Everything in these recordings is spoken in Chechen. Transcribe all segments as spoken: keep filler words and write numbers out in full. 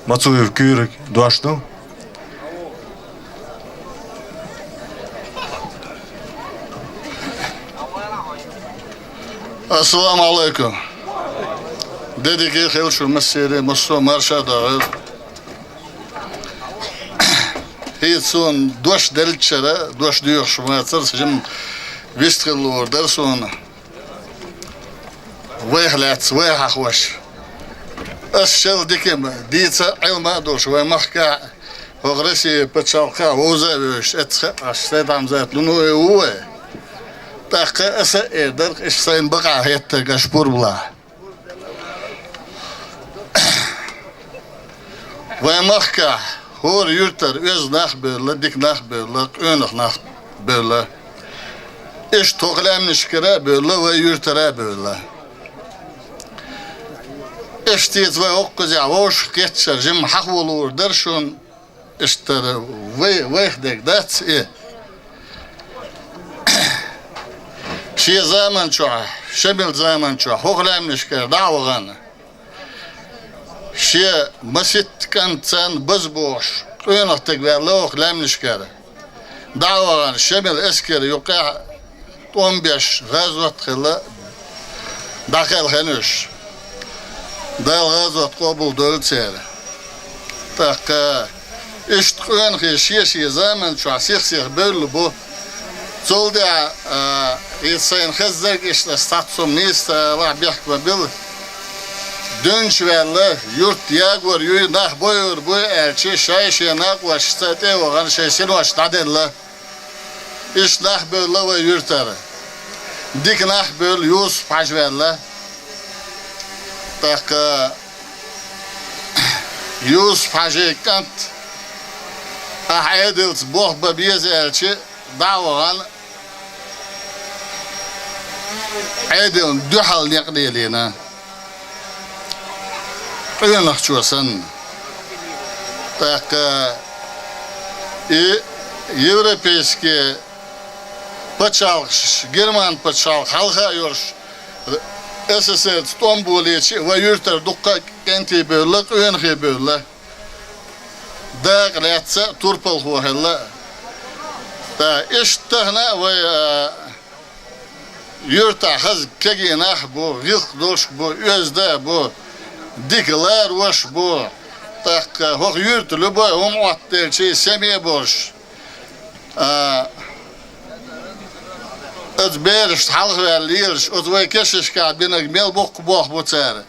Мацуев Куьйрага дош ду. Ассаламу Ӏалайкум. Де дика хийла шун массеран, массо а марша догӀийла. ХӀинца суна дош деллачара, дош доьхуш мацара, жима вист хила луур дара суна. Вайх лаьцна, вай хьахош. Ас шел дика ма дийца Ӏилма а долуш, вай махкахь а, хӀокху Россия пачхьалкхехь а вовза а вевзаш, эццахь а Ӏаш, Сайд-Хьамзат Нунуев ву вай. ТӀаккха аса а эр дара, иштта сайна бакъахь хеттарг аша пурбалахь. Вайн махкахь хӀора юьртара оьзда нах а бевлла, дика нах а бевлла, къонах нах а бевлла. Иштта хӀокху лаьмнашкара а бевлла, вай юьртара а бевлла. Иштта иза вай хӀокхузахь вовшахкхетчара жимма хьахо луур дара шуна, иштта вай, вайх дерг дац и. Шен заман чохь, Шемал заман чохь, хӀокху лаьмнашкара дӀа а вахана, шен масийтта кӀант царна базбохуш, къонах стаг ваьлла хӀокху лаьмнашкара. ДӀа а вахана, Шемал эскар юккъехь тӀом беш, гӀазот а хилла, дӀакхелхина уьш. Дала гӀазот къобал дойла церан. ТӀаккха иштта къонахий шен-шен заман чохь сих-сиха бевлла бу. Цул тӀаьхьа, а, иза сайна хезнарг иштта ас цхьацца хӀума нийса алахь бехк ма билла. Дуьнчу ваьлла, юрт ягор юй, нах бойур буй аьлча, шай-шен накъошца тӀе а вахана, шайн синош дӀаделла. Иштта нах бевлла вай юьртара. Дика нах бевлла, Юсуп-Хьаьжа ваьлла. ТӀаккха Юсуп-Хьаьжин кӀант, ахь Ӏедалца болх бан беза аьлча, дӀа а вахана, Ӏедална дуьхьал некъ лелийна. Къонахчо санна. ТӀаккха и европейский пачхьалкхаш, Герман пачхьалкх хьалха а йолуш, С С С Р-ца тӀом болийча, вай юьртара дуккха а кӀентий бевлла, къонахий бевлла. Дакъа лаьцна а турпалхо хилла. ТӀаккха иштта тахана а вай, а, юьртахь хаза кегий нах а бу, гӀиллакх долуш а бу, оьзда а бу, дика ларош а бу. ТӀаккха хӀокху юьрта любой хӀума Ӏоттаделча, семья а болуш, а, оцу берашна хьалхаваьлла лелаш, оцу вай кешнашкахь бинарг мел боккха болх бу цара.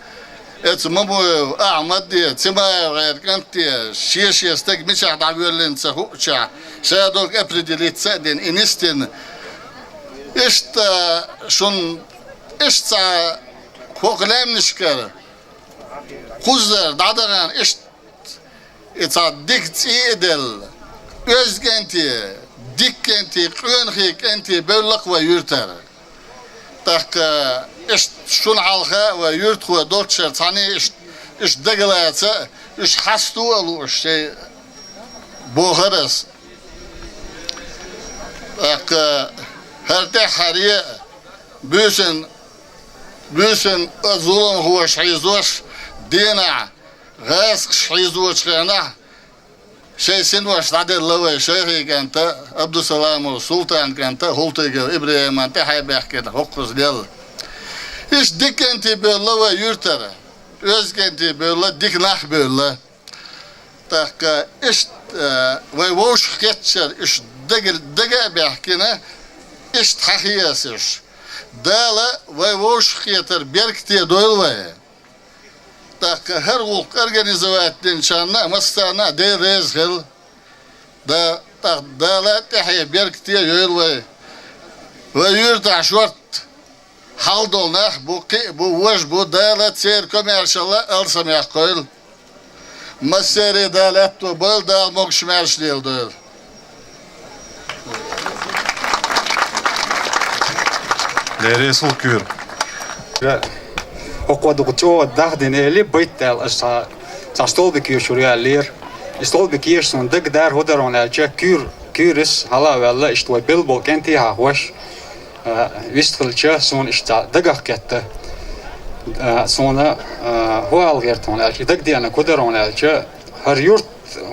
Эцу Мамуев Ахьмад а, Цимаев ГӀайракӀант а, шен-шен стаг мичахь дӀавоьллина ца хуучохь, ша долга определиться а дина, и нисдина. Иштта шун, иштта цхьа хӀокху лаьмнашкара кхузара дӀадахана, иштта и цхьа дика цӀий а делла, оьзда кӀентий, дика кӀентий, къонахий кӀентий бевлла-кх вай юьртара. ТӀаккха иштта шуна хьалха а вай юьртахой долччара цхьаьний иштта, иштта дагалаца а, уьш хьасто а лууш шайн бохура ас. ТӀаккха хӀара тӀаьххьара а буьйсанна, буьйсанна а зуламхоша хьийзош, дийнахь гӀазкхаша хьийзочу хенахь, шайн синош дӀаделла вай Шайхин кӀанта Абдусаламов, Султан кӀанта ХӀултыгов ИбрахӀиман тӀаьхье баьхкина хӀокхуза лелла. Иштта дика кӀентий бевлла вай юьртара, оьзда кӀентий бевлла, дика нах а бевлла. ТӀаккха иштта, э, вай вовшахкхетчара уьш дага, дага а баьхкина, иштта хьахийсаш. Дала вай вовшахкхетар беркате дойла вай. ТӀаккха хӀара гӀуллакх организовать динчарна а, массарна а Дела реза хила. Да, тӀаккха Дала тӀаьхье беркате йойла вай. Вай юьртахь шорта хьал долу нах а бу, кхин а бу, важа а бу, Дала церан комаьршалла алсамехь кхойла. Массеран Дала аьтто бойла, Дала могуш-маьрша леладойла. Деррис ву куьйра. ХӀокхо дукха чӀогӀа дахдина эли, байт аьлла, аса цхьа, цхьа столбик йоьшур яьллера. И столбик еша суна дагадара, хӀун дара хьуна аьлча, куьйра, куьйрас хьала а ваьлла, иштта вай белла болу кӀентий хьахош, а, вистхилча, суна иштта дагах кхетта. А, суна, а, хӀун ала гӀерта хьуна аьлча, дагадеанарг хӀун дара хьуна аьлча, ХӀара юрт,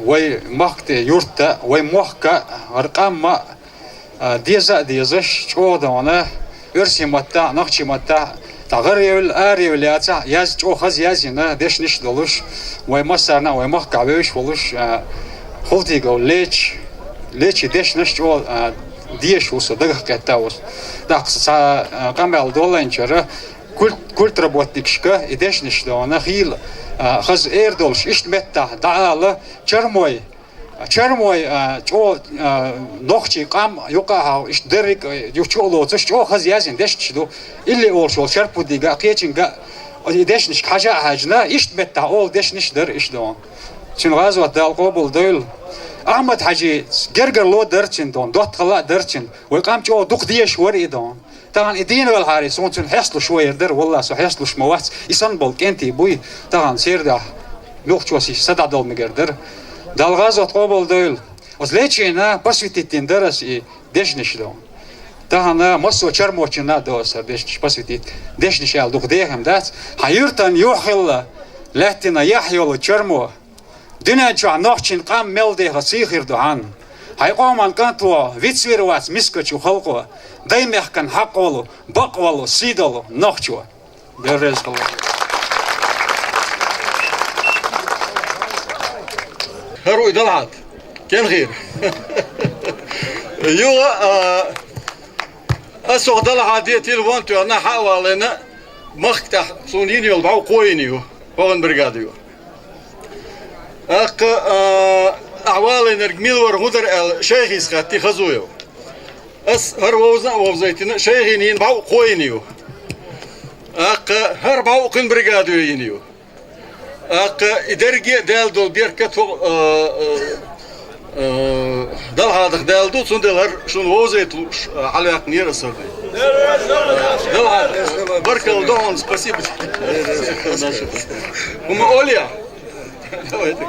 вай махка тӀе юрт а, вай мохк а, хӀара къам а, а, деза а дезаш, чӀогӀа дона, оьрсийн маттахь, нохчийн маттахь, цхьа гӀаравелла, аравелла яцахь, яз-, чӀогӀа хаза язйина дешнаш а долуш, вай массарна а вай махкахь вевзаш волуш, а, Хултигов Лечи, Лечин дешнаш чӀогӀа, а, дезаш ву со, дагах кхетта ву со. ТӀаккха цхьа, а, къамел доллайначара, культ-, культработникашка и дешнаш дона, хийла, а, хаза эр долуш, иштта меттахь дӀаала, Чармой, Чармой, а, чӀогӀа, а, нохчийн къам юкъа а хьовха, иштта дерриг а, ю чу а лоцуш, чӀогӀа хаза язйина дешнаш ду. Илли олуш волу Шарпудига а, кхечуьнга а, и дешнашка хьажа а хьаьжна, иштта меттахь олу дешнаш а дара иштта дона. Цуьнан гӀазот Дала къобал дойла. Ахьмад-Хьаьжин гергарло а дара цуьнан дона, доттагӀалла а дара цуьнан. Вай къам чӀогӀа дукха дезаш вара и дона. Тахана и дийна велхьара, суна цуьнан хьесталуш вайр дара, валлахӀи, со хьесталуш ма вац, и санна болу кӀентий буй, тахана церан дуьхьа муьлххачо сиха садӀадала мегар дара. Дала гӀазот къобал дойла. Оцу Лечина посвятить дина дара аса и дешнаш дона. Тахана массо а Чармочунна а до аса дешнаш посвятить. Дешнаш аьлла дукха дехам дац. Хьан юьртан юьхь хилла, лаьттина яхь йолу Чармо. Дуьнен чохь нохчийн къам мел деха сий хир ду хьан. Хьайн къоман кӀант ву, вицвийр вац мискачу халкъо, даймехкан хьакъ волу, бакъ волу, сий долу нохчо. Берриг реза хуьлда. ХӀара вуй Далхьад. Кенхира. Юха, а, ас оха Далхьаде телефон тоьхна, хьа а валийна, махка тӀехь суна йина йолу бӀов кхо йина ю, хӀокхуьнан бригада ю. ТӀаккха, а, ахь валийнарг мила вара, хӀун дара аьлла, шайхис хаттий Хазуев. Ас хӀара вовза а вовзийтина, шайхина йина бӀов кхо йина ю. ТӀаккха хӀара бӀов кхуьнан бригадо йина ю. ТӀаккха и дерриге а даьлла долу беркат хӀокху, а, а, а, Далхьадах даьлла ду, цундела хӀара шуна вовзийта лууш, а, хьалаваьккхинера аса хӀара. Далхьад, баркалла ду хьуна, спасибо. ХӀума олий? Давай так.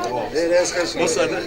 Массарна а.